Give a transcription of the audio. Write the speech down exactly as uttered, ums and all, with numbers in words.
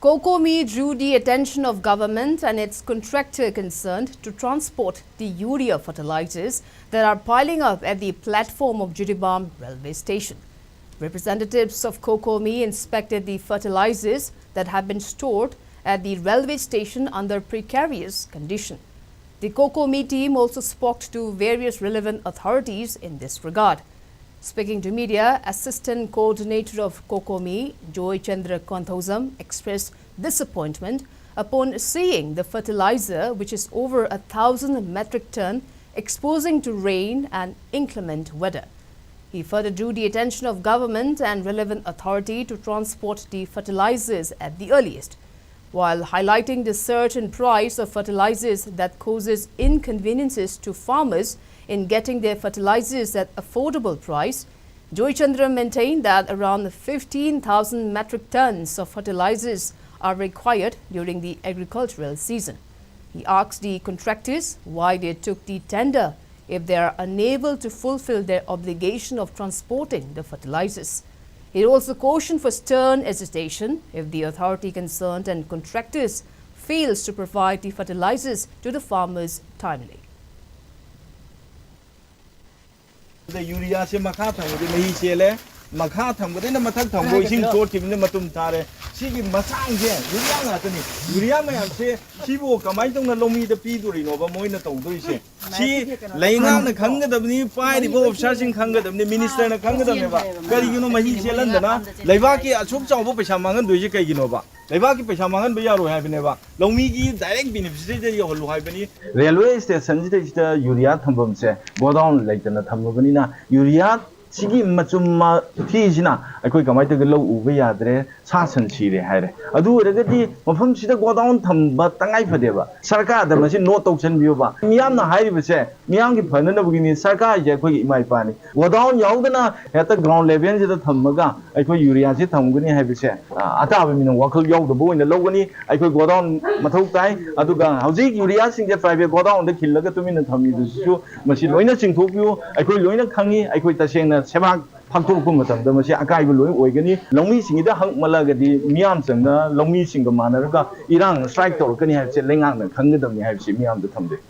COCOMI drew the attention of government and its contractor concerned to transport the urea fertilizers that are piling up at the platform of Jiribam railway station. Representatives of COCOMI inspected the fertilizers that have been stored at the railway station under precarious condition. The COCOMI team also spoke to various relevant authorities in this regard. Speaking to media, Assistant Coordinator of COCOMI, Joy Chandra Konthoujam, expressed disappointment upon seeing the fertilizer, which is over a thousand metric ton, exposing to rain and inclement weather. He further drew the attention of government and relevant authority to transport the fertilizers at the earliest. While highlighting the surge in price of fertilizers that causes inconveniences to farmers in getting their fertilizers at affordable price, Joy Chandra maintained that around fifteen thousand metric tons of fertilizers are required during the agricultural season. He asked the contractors why they took the tender if they are unable to fulfill their obligation of transporting the fertilizers. He also cautioned for stern agitation if the authority concerned and contractors fails to provide the fertilizers to the farmers timely. ꯌꯨꯔꯤꯌꯥꯁꯦ ꯃꯈꯥ ꯊꯝꯕꯗꯤ ꯃꯍꯤ ꯆꯦꯜꯂꯦ, ꯃꯈꯥ ꯊꯝꯕꯗꯩꯅ ꯃꯊꯛ ꯊꯝꯕ ꯏꯁꯤꯡ ꯆꯣꯠꯈꯤꯕꯅꯤꯅ ꯃꯇꯨꯝ ꯇꯥꯔꯦ꯫ ꯁꯤꯒꯤ ꯃꯆꯥꯡꯁꯦ ꯌꯨꯔꯤꯌꯥ ꯉꯥꯛꯇꯅꯤ꯫ ꯌꯨꯔꯤꯌꯥ ꯃꯌꯥꯝꯁꯦ ꯁꯤꯕꯨ ꯀꯃꯥꯏꯅ ꯇꯧꯅ ꯂꯧꯃꯤꯗ ꯄꯤꯗꯣꯔꯤꯅꯣꯕ ꯃꯣꯏꯅ ꯇꯧꯗꯣꯏꯁꯦ? ꯁꯤ ꯂꯩꯉꯥꯛꯅ ꯈꯪꯒꯗꯕꯅꯤ, ꯄꯥꯏꯔꯤꯕ ꯑꯣꯐꯤꯁꯥꯔꯁꯤꯡ ꯈꯪꯒꯗꯕꯅꯤ, ꯃꯤꯅꯤꯁꯇꯔꯅ ꯈꯪꯒꯗꯕꯅꯦꯕ꯫ ꯀꯔꯤꯒꯤꯅꯣ ꯃꯍꯤ ꯆꯦꯜꯍꯟꯗꯅ ꯂꯩꯕꯥꯛꯀꯤ ꯑꯁꯨꯛ ꯆꯥꯎꯕ ꯄꯩꯁꯥ ꯃꯥꯡꯍꯟꯗꯣꯏꯁꯦ ꯀꯩꯒꯤꯅꯣꯕ? ꯂꯩꯕꯥꯛꯀꯤ ꯄꯩꯁꯥ ꯃꯥꯡꯍꯟꯕ ꯌꯥꯔꯣꯏ ꯍꯥꯏꯕꯅꯦꯕ꯫ ꯂꯧꯃꯤꯒꯤ ꯗꯥꯏꯔꯦꯛ ꯕꯦꯅꯤꯐꯤꯁꯔꯤꯗ ꯌꯧꯍꯜꯂꯨ ꯍꯥꯏꯕꯅꯤ꯫ ꯔꯦꯜꯋꯦ ꯁ꯭ꯇꯦꯁꯟꯁꯤꯗꯩꯁꯤꯗ ꯌꯨꯔꯤꯌꯥ ꯊꯝꯐꯝꯁꯦ ꯒꯣꯗꯥꯎꯟ ꯂꯩꯇꯅ ꯊꯝꯃꯕꯅꯤꯅ ꯌꯨꯔꯤꯌꯥ ꯁꯤꯒꯤ ꯃꯆꯨꯝ ꯃ-, ꯊꯤꯁꯤꯅ ꯑꯩꯈꯣꯏ ꯀꯃꯥꯏꯅ ꯇꯧꯒꯦ, ꯂꯧ ꯎꯕ ꯌꯥꯗ꯭ꯔꯦ, ꯁꯥ ꯁꯟ ꯁꯤꯔꯦ ꯍꯥꯏꯔꯦ꯫ ꯑꯗꯨ ꯑꯣꯏꯔꯒꯗꯤ ꯃꯐꯝꯁꯤꯗ ꯒꯣꯗꯥꯎꯟ ꯊꯝꯕ ꯇꯉꯥꯏ ꯐꯗꯦꯕ꯫ ꯁꯔꯀꯥꯔꯗ ꯃꯁꯤ ꯅꯣꯠ ꯇꯧꯁꯟꯕꯤꯌꯣꯕ꯫ ꯃꯤꯌꯥꯝꯅ ꯍꯥꯏꯔꯤꯕꯁꯦ ꯃꯤꯌꯥꯝꯒꯤ ꯐꯅꯅꯕꯒꯤꯅꯤ꯫ ꯁꯔꯀꯥꯔꯁꯦ ꯑꯩꯈꯣꯏꯒꯤ ꯏꯃꯥ ꯏꯄꯥꯅꯤ꯫ ꯒꯣꯗꯥꯎꯟ ꯌꯥꯎꯗꯅ ꯍꯦꯛꯇ ꯒ꯭ꯔꯥꯎꯟ ꯂꯦꯚꯦꯜꯁꯤꯗ ꯊꯝꯃꯒ ꯑꯩꯈꯣꯏ ꯌꯨꯔꯤꯌꯥꯁꯤ ꯊꯝꯒꯅꯤ ꯍꯥꯏꯕꯁꯦ, ꯑ, ꯑꯇꯥꯕ ꯃꯤꯅ ꯋꯥꯈꯜ ꯌꯥꯎꯗꯕ ꯑꯣꯏꯅ ꯂꯧꯒꯅꯤ꯫ ꯑꯩꯈꯣꯏ ꯒꯣꯗꯥꯎꯟ ꯃꯊꯧ ꯇꯥꯏ꯫ ꯑꯗꯨꯒ ꯍꯧꯖꯤꯛ ꯌꯨꯔꯤꯌꯥꯁꯤꯡꯁꯦ ꯄ꯭ꯔꯥꯏꯚꯦꯠ ꯒꯣꯗꯥꯎꯟꯗ ꯈꯤꯜꯂꯒ ꯇꯨꯃꯤꯟꯅ ꯊꯝꯃꯤꯕꯁꯤꯁꯨ ꯃꯁꯤ ꯂꯣꯏꯅ ꯆꯤꯡꯊꯣꯛꯄꯤꯌꯨ꯫ ꯑꯩꯈꯣꯏ ꯂꯣꯏꯅ ꯈꯪꯉꯤ꯫ ꯑꯩꯈꯣꯏ ꯇꯁꯦꯡꯅ ꯁꯦꯕꯥ ꯐꯥꯛꯇꯣꯔꯛꯄ ꯃꯇꯝꯗ ꯃꯁꯤ ꯑꯀꯥꯏꯕ ꯂꯣꯏ ꯑꯣꯏꯒꯅꯤ꯫ ꯂꯧꯃꯤꯁꯤꯡꯒꯤꯗ ꯍꯪꯃꯜꯂꯒꯗꯤ ꯃꯤꯌꯥꯝ ꯆꯪꯅ ꯂꯧꯃꯤꯁꯤꯡꯒ ꯃꯥꯟꯅꯔꯒ ꯏꯔꯥꯡ ꯁ꯭ꯇ꯭ꯔꯥꯏꯛ ꯇꯧꯔꯛꯀꯅꯤ ꯍꯥꯏꯕꯁꯦ ꯂꯩꯉꯥꯛꯅ ꯈꯪꯒꯗꯕꯅꯤ ꯍꯥꯏꯕꯁꯤ ꯃꯤꯌꯥꯝꯗ ꯊꯝꯖꯩ꯫